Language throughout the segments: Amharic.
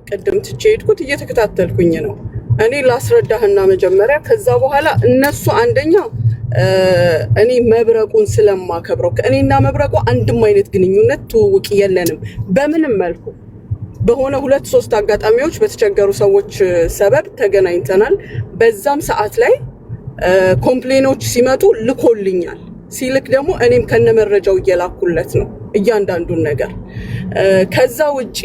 ቅድም ትቼ ሄድኩት፣ እየተከታተልኩኝ ነው። እኔ ላስረዳህና መጀመሪያ ከዛ በኋላ እነሱ አንደኛ እኔ መብረቁን ስለማከብረው ከእኔና መብረቁ አንድም አይነት ግንኙነት ትውውቅ የለንም በምንም መልኩ። በሆነ ሁለት ሶስት አጋጣሚዎች በተቸገሩ ሰዎች ሰበብ ተገናኝተናል። በዛም ሰዓት ላይ complain ኦች ሲመጡ ልኮልኛል። ሲልክ ደግሞ እኔም ከነመረጃው እየላኩለት ነው እያንዳንዱን ነገር። ከዛ ውጪ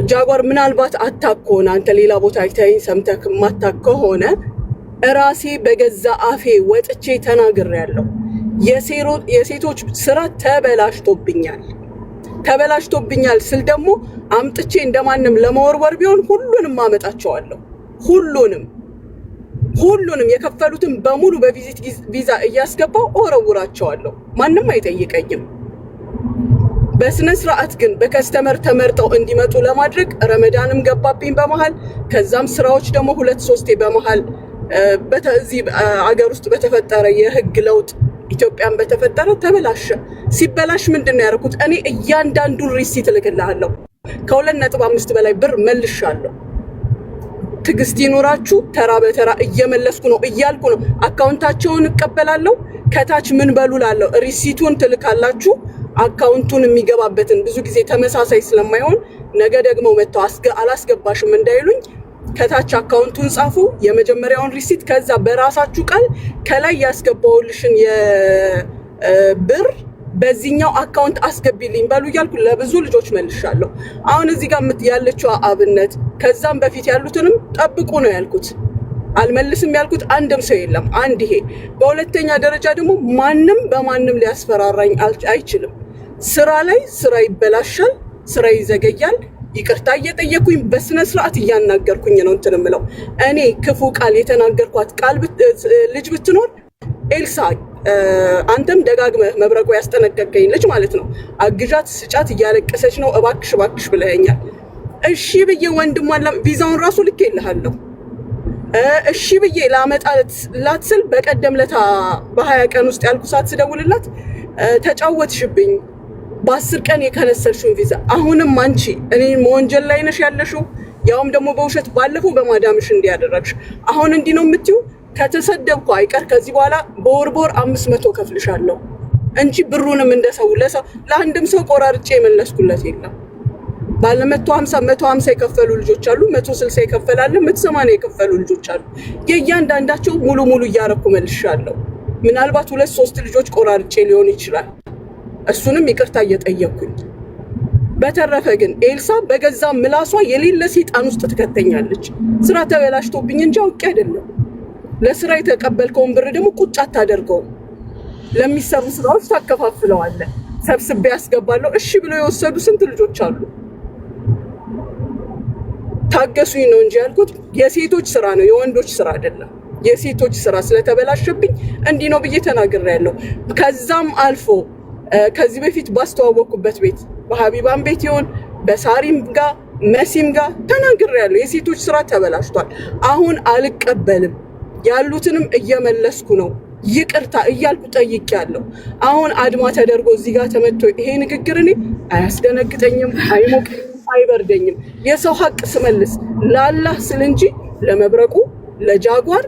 ጃጓር ምናልባት አታክ ከሆነ፣ አንተ ሌላ ቦታ አይተኸኝ ሰምተህ ማታክ ከሆነ፣ እራሴ በገዛ አፌ ወጥቼ ተናግሬያለሁ። የሴቶች ስራ ተበላሽቶብኛል። ተበላሽቶብኛል ስል ደግሞ አምጥቼ እንደማንም ለመወርወር ቢሆን ሁሉንም አመጣቸዋለሁ። ሁሉንም ሁሉንም የከፈሉትን በሙሉ በ visit visa እያስገባው እወረውራቸዋለሁ። ማንም አይጠይቀኝም። በስነ ስርዓት ግን በ customer ተመርጠው እንዲመጡ ለማድረግ ረመዳንም ገባብኝ በመሃል። ከዛም ስራዎች ደግሞ ሁለት ሶስቴ በመሃል እዚህ አገር ውስጥ በተፈጠረ የህግ ለውጥ ኢትዮጵያን በተፈጠረ ተበላሸ። ሲበላሽ ምንድን ነው ያደረኩት? እኔ እያንዳንዱን receipt እልክልሃለሁ። ከ2.5 በላይ ብር መልሻለሁ። ትዕግስት ይኖራችሁ፣ ተራ በተራ እየመለስኩ ነው እያልኩ ነው። Account ኣቸውን እቀበላለሁ። ከታች ምን በሉ ላለሁ receipt ኡን ትልካላችሁ። Account ኡን የሚገባበትን ብዙ ጊዜ ተመሳሳይ ስለማይሆን ነገ ደግሞ መጥተው አላስገባሽም እንዳይሉኝ ከታች account ኡን ጻፉ፣ የመጀመሪያውን receipt፣ ከዛ በራሳችሁ ቃል ከላይ ያስገባውልሽን የብር በዚህኛው account አስገቢልኝ በሉ እያልኩ ለብዙ ልጆች መልሻለሁ። አሁን እዚህ ጋር ያለችው አብነት ከዛም በፊት ያሉትንም ጠብቁ ነው ያልኩት። አልመልስም ያልኩት አንድም ሰው የለም። አንድ ይሄ። በሁለተኛ ደረጃ ደግሞ ማንም በማንም ሊያስፈራራኝ አይችልም። ስራ ላይ ስራ ይበላሻል፣ ስራ ይዘገያል። ይቅርታ እየጠየኩኝ በስነ ስርዓት እያናገርኩኝ ነው እንትን የምለው። እኔ ክፉ ቃል የተናገርኳት ቃል ልጅ ብትኖር ኤልሳ፣ አንተም ደጋግመህ መብረቁ ያስጠነቀቀኝ ልጅ ማለት ነው። አግዣት ስጫት እያለቀሰች ነው እባክሽ እባክሽ ብለኸኛል። እሺ ብዬ ወንድሟን ቪዛውን ራሱ ልኬልሃለሁ። እሺ ብዬ ላመጣላት ስል በቀደም ለታ በ20 ቀን ውስጥ ያልኩ ሰዓት ስደውልላት ተጫወትሽብኝ፣ በ10 ቀን የከነሰልሽውን ቪዛ አሁንም አንቺ እኔ መወንጀል ላይ ነሽ ያለሽው፣ ያውም ደግሞ በውሸት። ባለፈው በማዳምሽ እንዲያደረግሽ አሁን እንዲህ ነው የምትይው። ከተሰደብኩ አይቀር ከዚህ በኋላ በወር በወር 500 ከፍልሻለሁ እንጂ ብሩንም እንደሰው ለሰው ለአንድም ሰው ቆራርጬ የመለስኩለት የለም። ባለ 150 150 የከፈሉ ልጆች አሉ። 160 የከፈላለ፣ 180 የከፈሉ ልጆች አሉ። የእያንዳንዳቸው ሙሉ ሙሉ እያረኩ መልሻለሁ። ምናልባት ሁለት ሶስት ልጆች ቆራርጬ ሊሆን ይችላል። እሱንም ይቅርታ እየጠየቅኩኝ። በተረፈ ግን ኤልሳ በገዛ ምላሷ የሌለ ሴጣን ውስጥ ትከተኛለች። ስራ ተበላሽቶብኝ እንጂ አውቄ አይደለም። ለስራ የተቀበልከውን ብር ደግሞ ቁጭ አታደርገውም። ለሚሰሩ ስራዎች ታከፋፍለዋለህ። ሰብስቤ ያስገባለሁ። እሺ ብለው የወሰዱ ስንት ልጆች አሉ። ታገሱኝ ነው እንጂ ያልኩት የሴቶች ስራ ነው፣ የወንዶች ስራ አይደለም። የሴቶች ስራ ስለተበላሸብኝ እንዲህ ነው ብዬ ተናግሬያለሁ። ከዛም አልፎ ከዚህ በፊት ባስተዋወቅኩበት ቤት በሀቢባን ቤት ይሁን በሳሪም ጋር መሲም ጋር ተናግሬያለሁ። የሴቶች ስራ ተበላሽቷል። አሁን አልቀበልም፣ ያሉትንም እየመለስኩ ነው፣ ይቅርታ እያልኩ ጠይቄያለሁ። አሁን አድማ ተደርጎ እዚህ ጋር ተመቶ ይሄ ንግግር እኔ አያስደነግጠኝም፣ አይሞቀኝም፣ አይበርደኝም። የሰው ሀቅ ስመልስ ላላህ ስል እንጂ ለመብረቁ ለጃጓር